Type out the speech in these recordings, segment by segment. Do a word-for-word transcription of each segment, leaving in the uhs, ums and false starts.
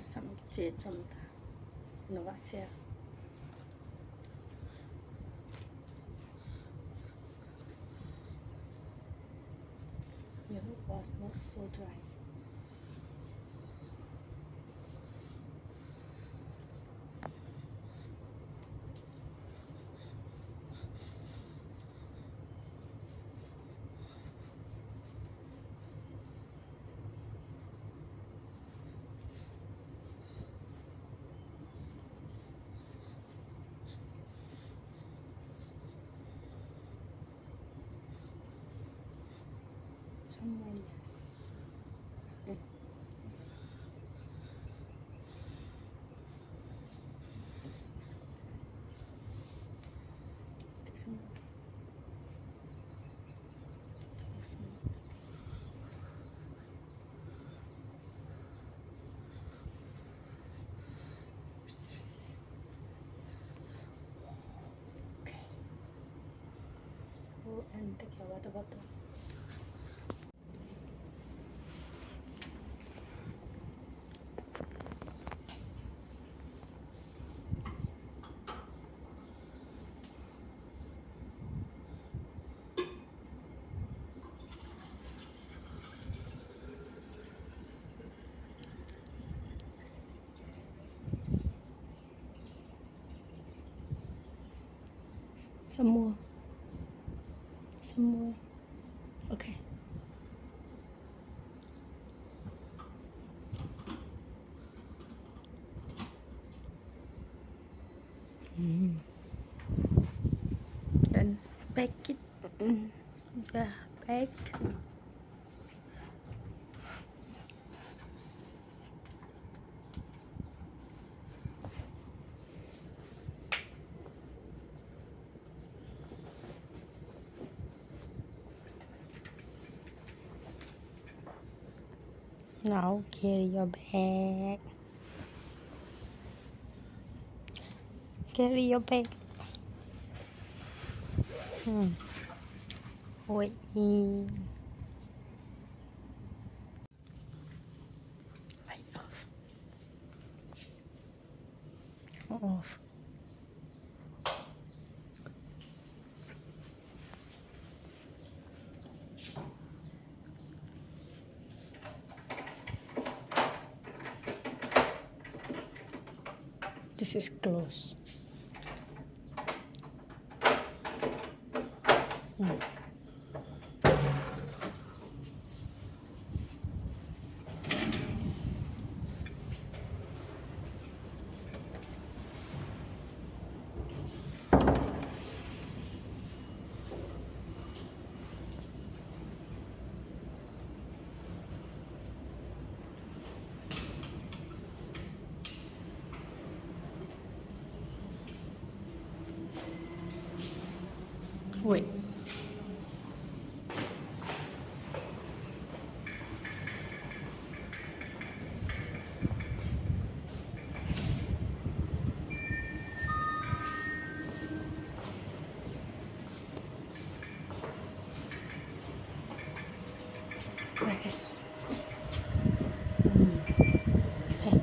Sam che chom ta. No va se. Your hair was not so dry. Someone else. Mm. Take some. Take some. Okay. Oh, and take your water bottle. Some more. Some more. Okay. Mm. Then pack it. Mm. Yeah, pack. Now carry your bag. Carry your bag. Hmm. Wait. Light off. Off. This is close. Hmm. Wait. Nice. Mm. Okay.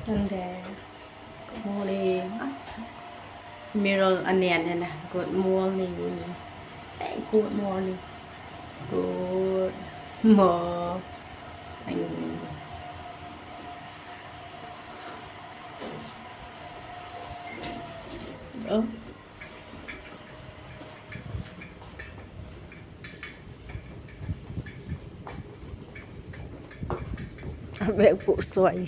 And there. Good morning. As-, mirror anen ena. Good morning. Say good morning. Good morning. Oh. Abe pu suai.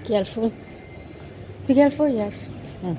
Careful. Be careful, yes. Hmm.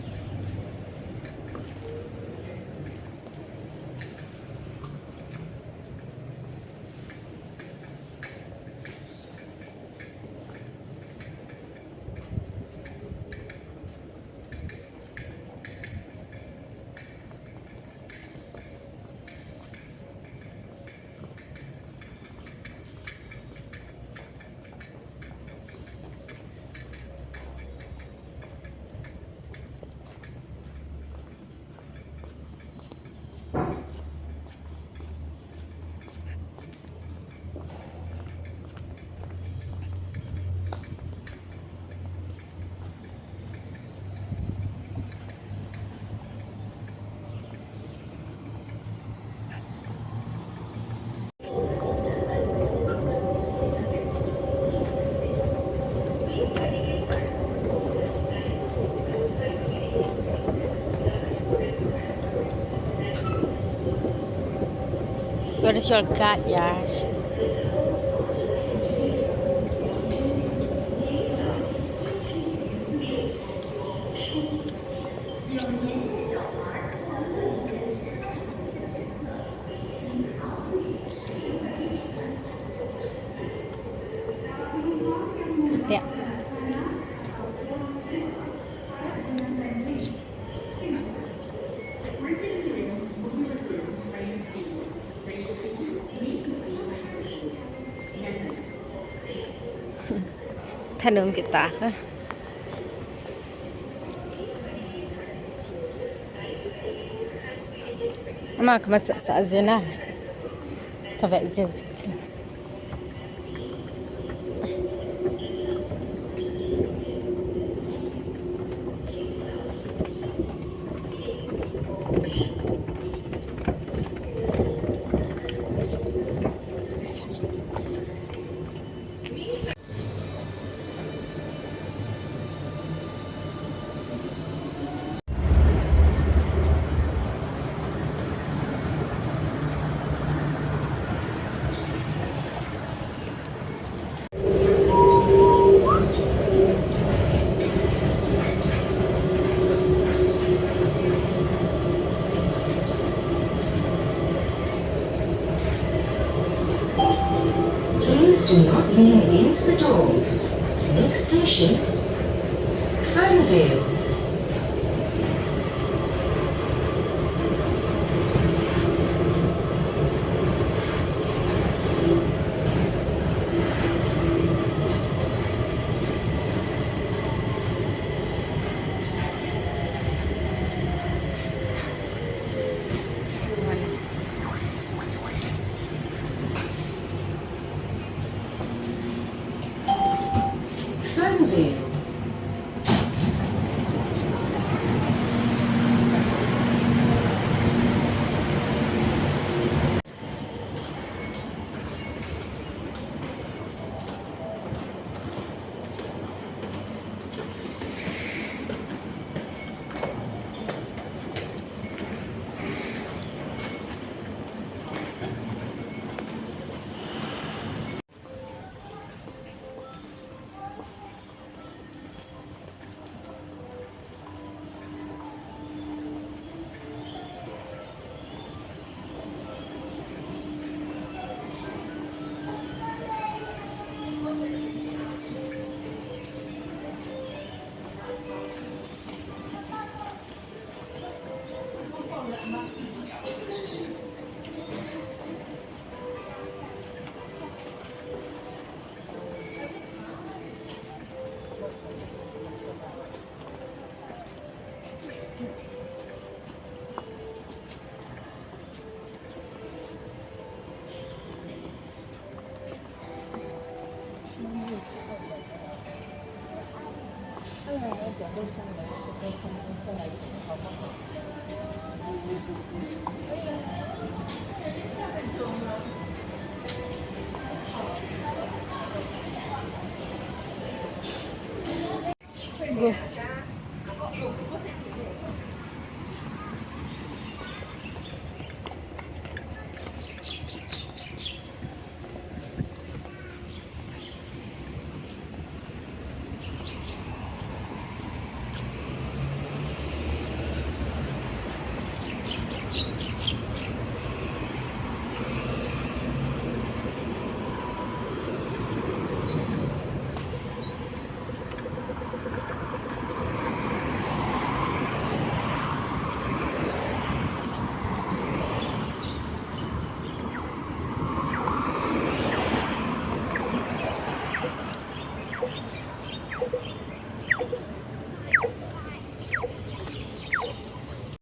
Shortcut, yes. Thanom kita ka. Ama ka masa sa jena. Ka ve jeu chu. Please do not lean against the doors. Next station, Fernvale. Fernvale.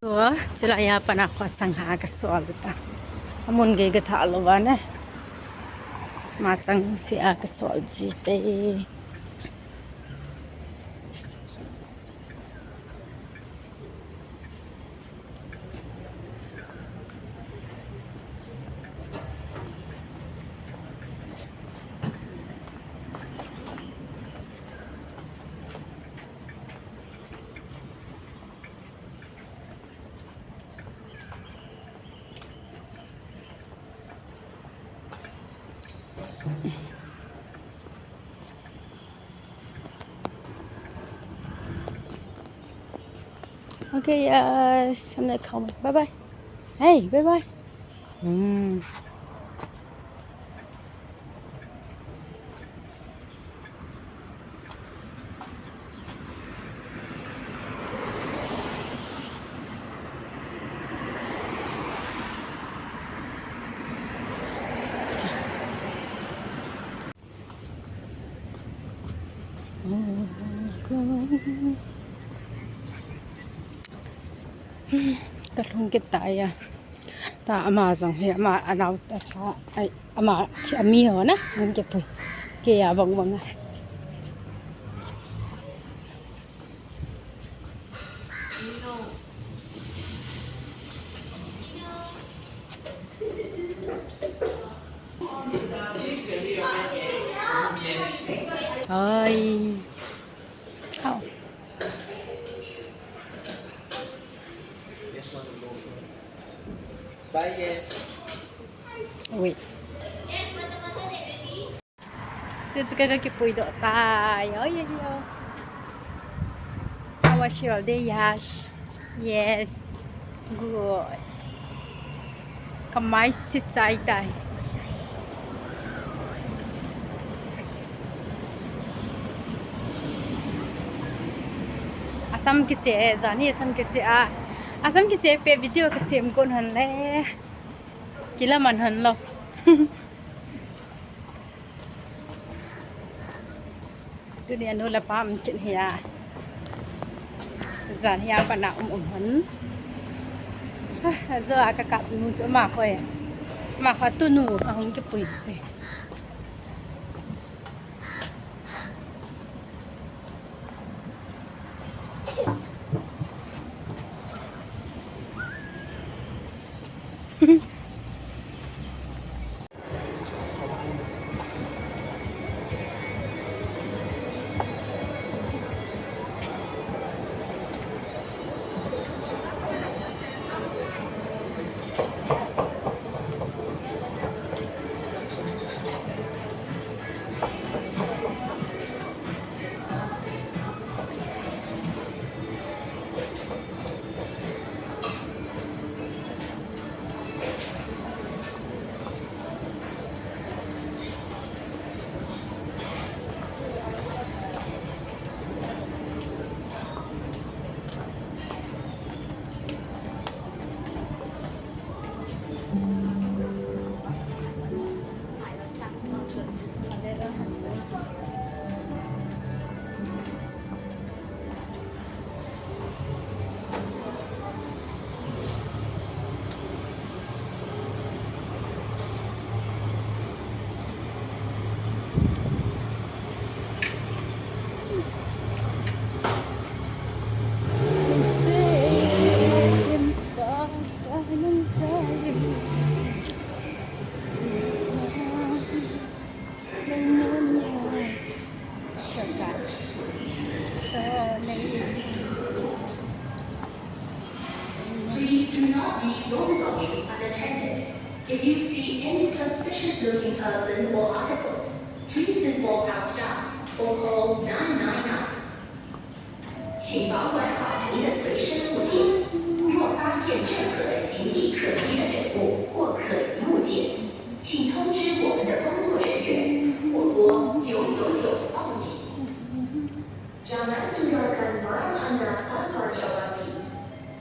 Tua, chulai a pat a kho chang a kasol ta. Amun gei kathah lou va ne. Ama chang se a kasol ji te. Okay, yes. I'm gonna call. Bye bye. Hey, bye bye. Hmm. Ka lhung kit ta ya. Ta ama jong hi ama anao ta cha ai ama thi ami ho na. Ngun ke pui. Ke ya bang bang. Oi. Au. Wait. Tuchika ka kipui doh tai. Oi, oi, oi. How was your day, Yash? Yes. Good. Kamai si chai tai. Asam kiche, jani asam kiche a. Asam kiche pe video kasem kon han le. Kila man han lo. Tuni anu le pa um chin hi a. Jan hi a pa na um um han. Ha, jo a ka kap nu chu ma khoi. Ma kho tu nu ka hung kipui se. Please do not leave your belongings unattended. If you see any suspicious looking person or article, please inform our staff or call nine nine nine. 请保管好您的随身物件。若发现任何形迹可疑的人物或可疑物件，请通知我们的工作人员或拨九九九报警。Jangan tinggalkan barang anda tanpa diawasi.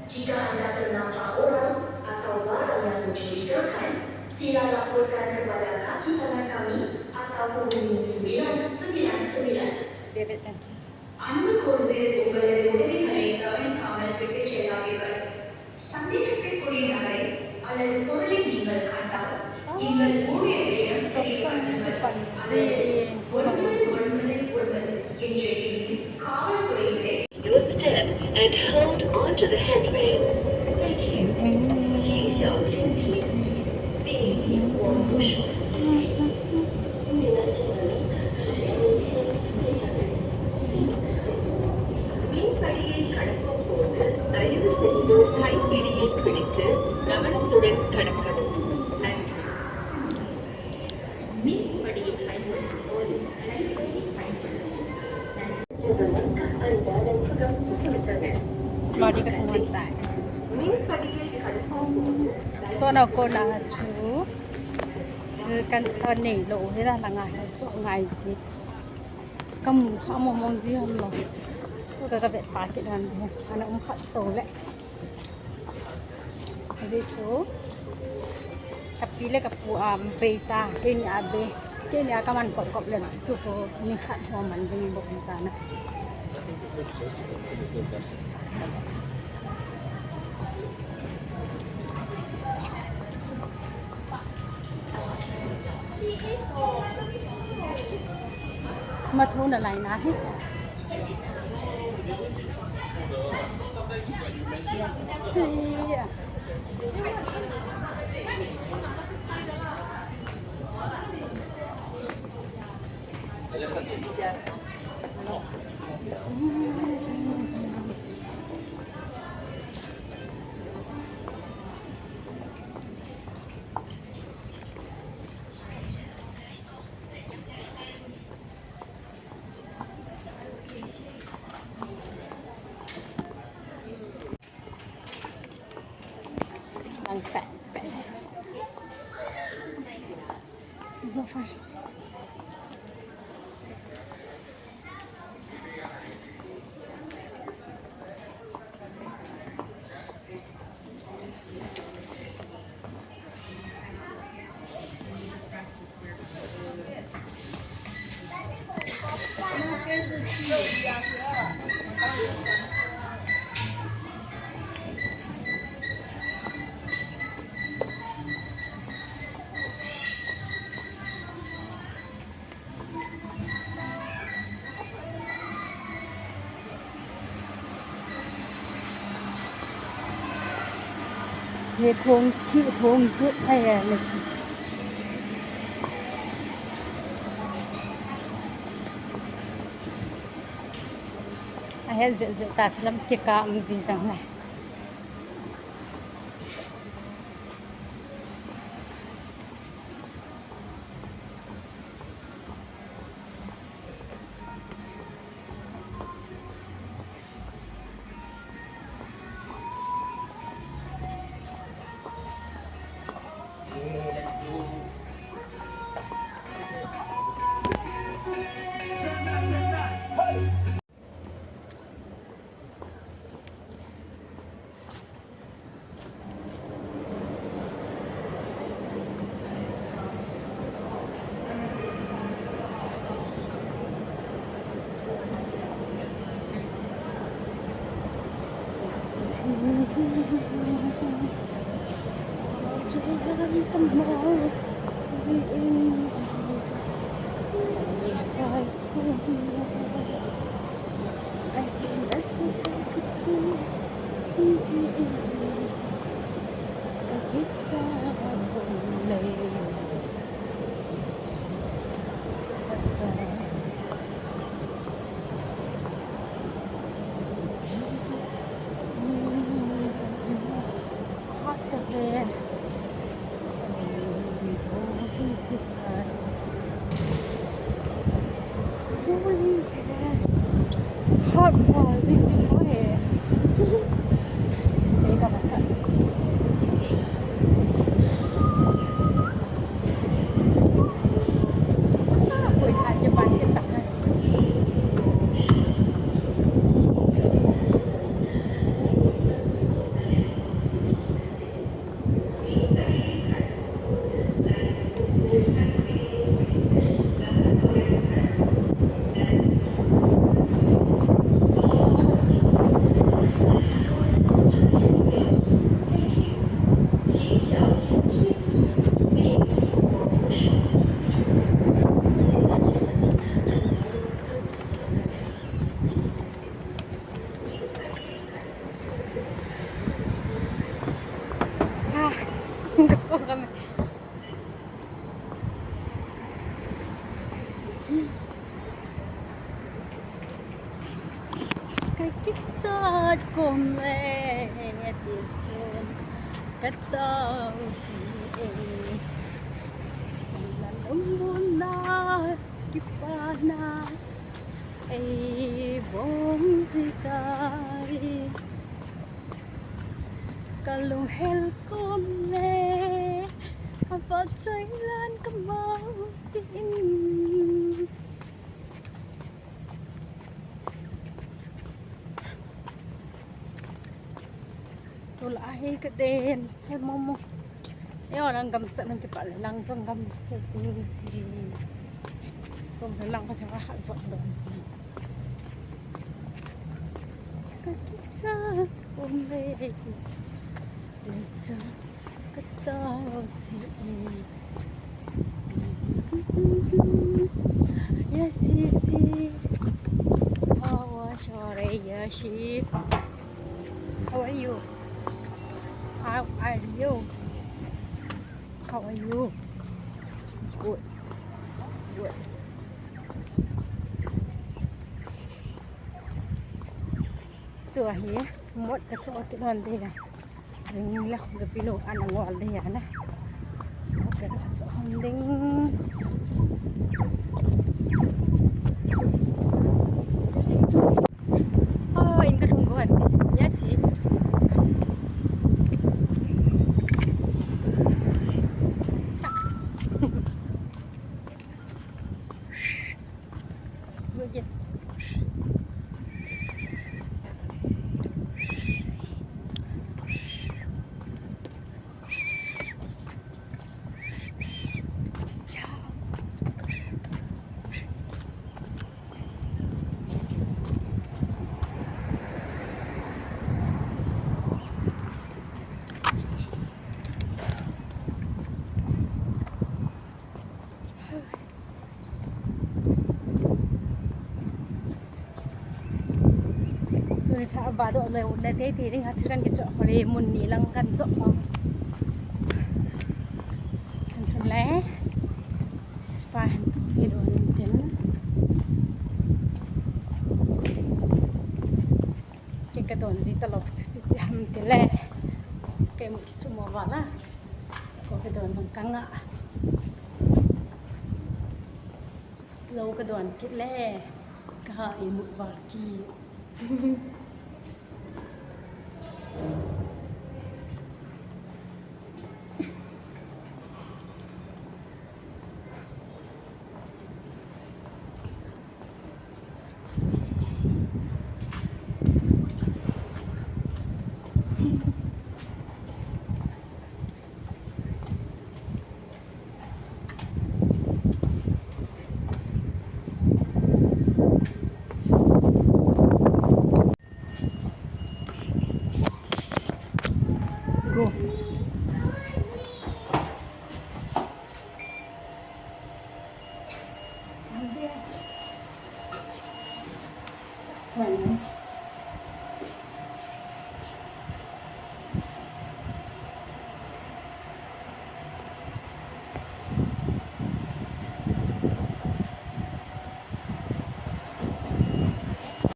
Jika anda ternampak orang atau barang yang mencurigakan, sila laporkan kepada kaki tangan kami atau hubungi sembilan sembilan sembilan. Bebek, thank you. அன்பு கூர்ந்து உங்களது உதவிகளை கவனிக்காமல் விட்டுச் செல்லாதீர்கள். சந்தேகத்திற்குரியவர்களை அல்லது பொருளை நீங்கள் கண்டால், எங்கள் ஊழியர்களிடம் தெரியப்படுத்துங்கள். ஒன்பது ஒன்பது ஒன்பது என்ற எண்ணில் காவல்துறையினரை Your step and hold on to the handrail. Thank you. 请小心地并往左手。 மின் தடையை கடக்கும் போது தயவு செய்து கைப்பிடியை பிடித்து கவனத்துடன் கடக்கவும். நன்றி. மின் தடையை பயன்படுத்தும் போது லைட்டை பயன்படுத்தவும். நன்றி. Susunod na. Mari ka thong tai. So na ko la chu. Chu kan ka nei lo he la la nga he chu ngai ji. Ka mu kha mo mong ji ham lo. Tu ka ka vet pa ki dan de. Ana um khat to le. Ji chu. Ka pi le ka pu a um bei ta. Keini a bei. Keini a ka man kop kop le. Tu ko ni khat ho man ding bok ta na. Mathona lai na hi. Yes. Yeah. Che khong chi khong zu ai ai le si. A he ze ze ta salam ke ka um zi zang le. Hot, uh, zing zing mo he. Teka masas. Ah, koi hat ke pan ke tak hai. Ah, ka kichat kom le, ti sun ka tau si e. Sila lungmon na kipana ei bong si tai. Kalung hel kom le, ava choi lan kamau si in. Tulai ka den se momo. Yo lang gamsa nang kipa le lang jong gamsa sing si. Kom lang ka thang ka hat vot don si. Ka kicha kom le. Yes, yes. How are you? How are you? How are you? How are you? Good. Good. Tua hi mot ka cho ti non de ya. Jing la khum ka pilo an ngol de ya na. Ka cho hon ding. Oh, in ka thung ko han. Ya si. Tuni tha ba do le un na te te ring ha chikan ke cho ko le mun ni lang kan cho ko. Kan kan le. Spa han ke do ni tin. Ke ka don ji ta lo chu pi si ham ti le. Ke mu ki su mo va la. Ko ke don jong ka nga. Lo ka don kit le. Ka ha i mu va ki.